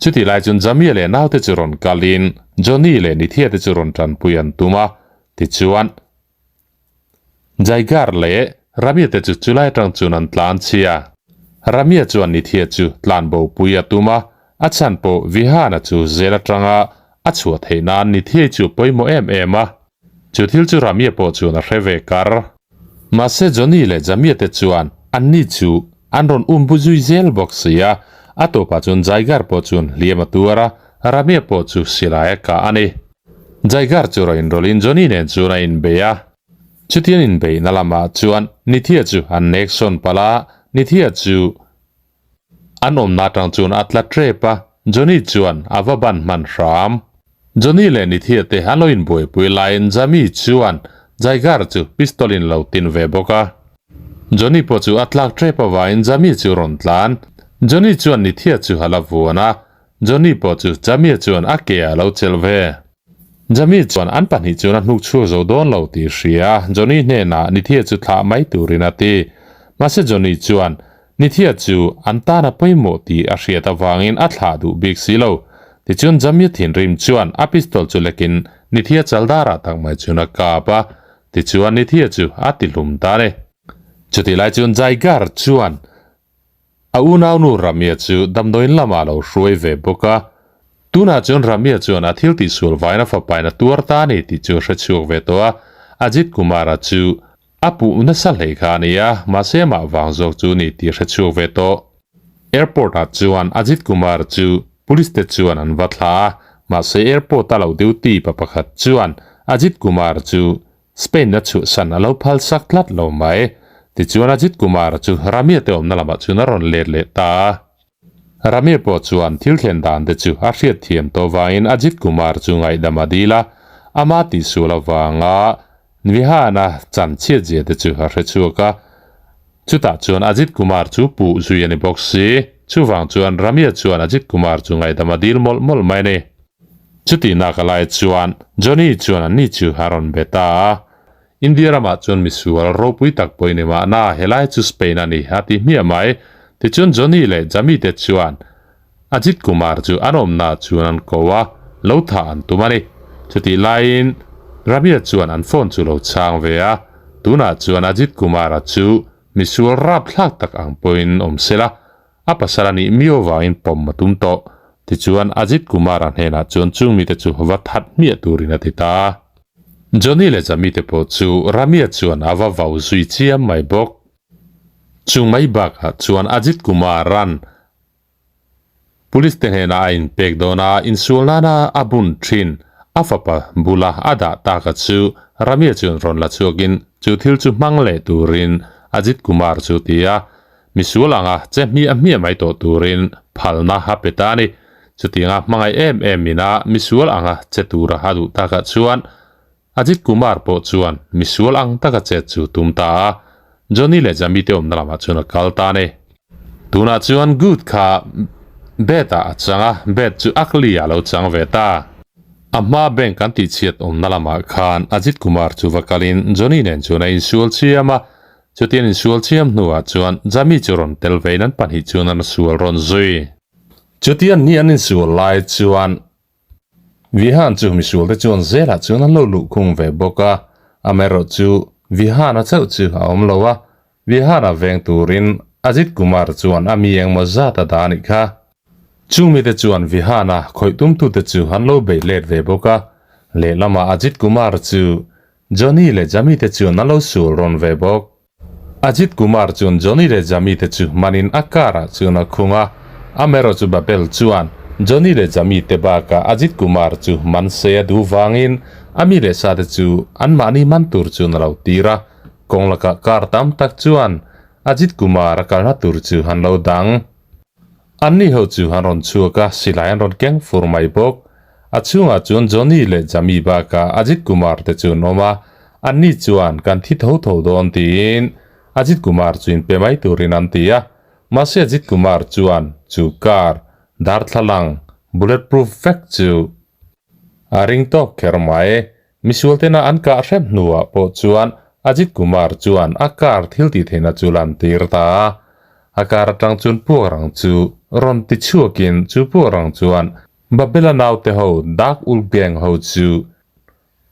Chutih lai chuan Jamia leh naute chu rawn kalin Johnny leh Nithia te chu rawn tanpui an tum a, tichuan Jaigar leh Ramia te chu chulai atang chuan an tlan chhia. Ramia chuan Nithia chu tlan bo pui a tum a, a chhan pawh Vihana chu zel atanga a chhuah theih nan Nithiai chu pawimawh em em a. Chu thil chu Ramia pawh chuan a hre ve kar. Mahse Johnny leh Jamia te chuan anni chu an rawn um bu zui zel bawk si a, a tawpah chuan Jaigar pawh chuan hliam a tuar a, Ramia pawh chu silai a kah a ni. Jaigar chu rawn inrawlhin Johnny nen chuan a inbei a. Chutian inbeihna lamah chuan Nithia chu an nek sawn palh a, Nithia chu an awmna atang chuan a tla tep a, Johnny chuan a va ban hman hram. Johnny leh Nithia te an lo inbuaipui laiin Jami chuan Jaigar chu pistol in lo tin ve bawk a. Johnny pawh chu a tlak tep avangin Jami chu rawn tlan. Johnny chuan Nithia chu a la vuan a, Johnny pawh chu Jamie chuan a ke a lo chelh ve. Jamie chuan an pahnih chuan a hnuk chhuak zo dawn lo tih hria Johnny hnenah Nithia chu thlah mai turin a ti. Mahse Johnny chuan Nithia chu an tan a pawimawh tih a hriat avangin a thlah duh bik si lo. Tichuan Jamie thinrim chuan a pistol chu lekin Nithia chaldarah tak mai chuan a kap a, tichuan Nithia chu a ti hlum ta a ni. Chutih lai chuan Jaigar chuan A unaunu Ramya chu damdawiin lamah a lo hruai ve bawk a. Tunah chuan Ramya chuan a thil tihsual vain a fapain a tuar ta a ni tih chu a hre chhuak ve tawh a. Ajit Kumar-a chu a puh nasa hlei kha a ni a, mahse amah vang zawk chu ni tih a hre chhuak ve tawh. Airport-ah chuan Ajit Kumar chu police te chuan an va thlah a, mahse airport-a lo duty pa pakhat chuan Ajit Kumar chu Spain a chhuhsan a lo phal sak tlat lo mai. Tichuan Ajit Kumar chu Ramya te awmna lamah chuan a rawn let leh ta a. Ramya pawh chuan thil thlen dan te chu a hriat thiam tawh vangin Ajit Kumar chu ngaihdam a dil a, ama tihsual avanga Nvihana chan chhiat zia te chu a hre chhuak a. Chutah chuan Ajit Kumar chu puh zui a ni bawk si. Chuvang chuan Ramya chuan Ajit Kumar chu ngaihdam a dil mawlh mawlh mai a ni. Chutihna ka lai chuan Johnny chuan anni chu a rawn be ta a, India ramah chuan misual ropui tak pawh i ni mahna, helai chu Spain a ni, a ti hmiah mai. Tichuan Johnny leh Jamie te chuan Ajit Kumar chu an awmnaah chuan an ko a, lo thah an tum a ni. Chutih laiin Ramya chuan an phone chu lo chhang ve a, tunah chuan Ajit Kumar-a chu misual rapthlak tak ang pawhin awm sela, A pasal a nih miau vangin pawm a tum tawh. Tichuan, Ajit Kumar-a hnenah chuan chung mite chu va that hmiah turin a ti ta a. Johnny leh Jami te pawh chu Ramya chuan a va vau zui chiam mai bawk. Chung mai bakah chuan Ajit Kumar-a'n Police te hnenah a inpek dawn a, insual nana a bun thin a fapa bula a dah taka chu Ramya chuan rawn la chhuakin chu thil chu hmang leh turin Ajit Kumar chu ti a. Misual anga che hmiah hmiah mai tawh turin phalna a pe ta a ni. Chutianga hmangaih em em ina misual anga che tura a duh takah chuan Ajit Kumar pawh chuan misual ang taka chet chu tum ta a, Johnny leh Jami te awmna lamah chuan a kal ta a ni. Tunah chuan Good kha Bed ah a chang a, Bed chu Ugly ah a lo chang ve ta. A hma bank an tihchhiat awmna lamah khan Ajit Kumar chu va kalin Johnny nen chuan a insual chiam a, chutian insual chiam hnuah chuan Jami chu rawn tel vein an pahnih chuan an sual rawn zui. Chutian ni an insual lai chuan Vihan chu misual te chuan zelah chuan an lo luh khung ve bawk a, amaherawh chu Vihana chauh chu a awm lo a, Vihana veng turin Ajit Kumar chuan a mi engmaw zat a dah a nih kha. Chung mite chuan Vihana khawih tumtute chu an lo beih let ve bawk a, lehlamah Ajit Kumar chu Johnny leh Jami te chuan an lo sual rawn ve bawk. Ajit Kumar chuan Johnny leh Jami te chu hmanin a car ah chuan a khung a, amaherawh chu Babel chuan Johnny leh Jami te bakah Ajit Kumar chu man se a duh vangin a mi leh sa te chu anmahni man tur chuan a lo tir a, kawng lakah car tam tak chuan Ajit Kumar a kalna tur chu an lo dang. Anni ho chu an rawn chhuak a, silai an rawn keng fur mai bawk. A chhungah chuan Johnny leh Jami bakah Ajit Kumar te chu an awm a, anni chuan kan thi tho tho dawn tiin Ajit Kumar chu inpe mai turin an ti a. Mahse Ajit Kumar chuan chu car darthlalang bulletproof vek chu a ring tawk kher mai. Misual tena an kah hrem hnuah pawh chuan Ajit Kumar chuan a car thil tih theihna chu lan tir ta a. A car atang chuan puakrang chu rawn ti chhuakin chu puakrang chuan Babela naute ho Dark Ul Gang ho chu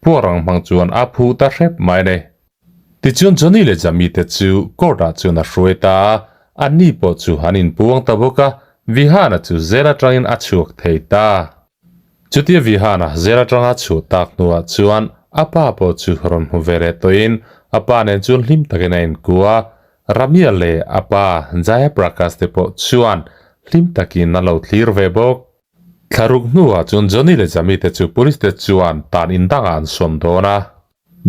puakrang hmang chuan a phuh ta hrep mai a ni. Tichuan Johnny leh Jami te chu court ah chuan a hruai ta a, anni pawh chu an inpuang ta bawk a, Vihana chu zel atangin a chhuak thei ta. Chutia Vihana zel atanga chhuah tak hnuah chuan a pa pawh chu rawn hmu ve leh tawhin a pa nen chuan hlim takin a inkua a, Ramya leh a pa Jaya Prakash te pawh chuan hlim takin an lo thlir ve bawk. Thlaruk hnuah chuan Johnny leh Jami te chu police te chuan tan indangah an sawn dawn a.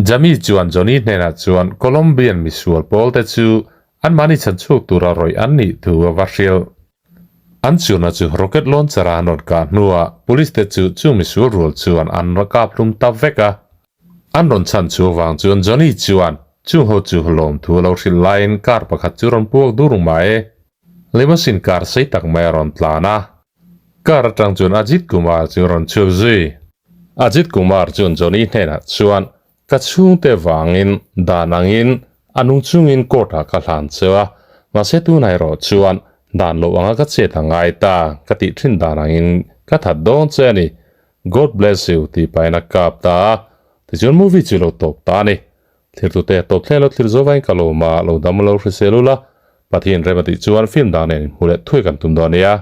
Jami chuan Johnny hnenah chuan Colombian misual pawl te chu anmahni chhanchhuak tura rawih an nih thu a va hrilh. An churna chu rocket launcher a an rawn kah hnuah police te chu chung misual rual chuan an kap hlum ta vek a. An rawn chhan chu avang chuan Johnny chuan chung ho chu lawmthu a lo hrilh laiin car pakhat chu rawn puak dur mai. Limousine car sei tak mai a rawn tlan a. Car atang chuan Ajit Kumar chu rawn chhuak zui. Ajit Kumar chuan Johnny hnenah chuan Ka chhungte vangin dan angin a nung chungin court ah ka hlan cheu a, mahse tunah erawh chuan dan loh anga ka chet a ngai ta, ka tih thin dan angin ka that dawn che a ni. God bless you tih pahin a kap ta a, tichuan movie chu lo tawp ta a ni. Thirtute tawp thleng lo thlir zo vain ka lo ma, lo dam lo hrisel ula, Pathian rem a tih chuan film dang nen inhmu leh thuai kan tum dawn nia.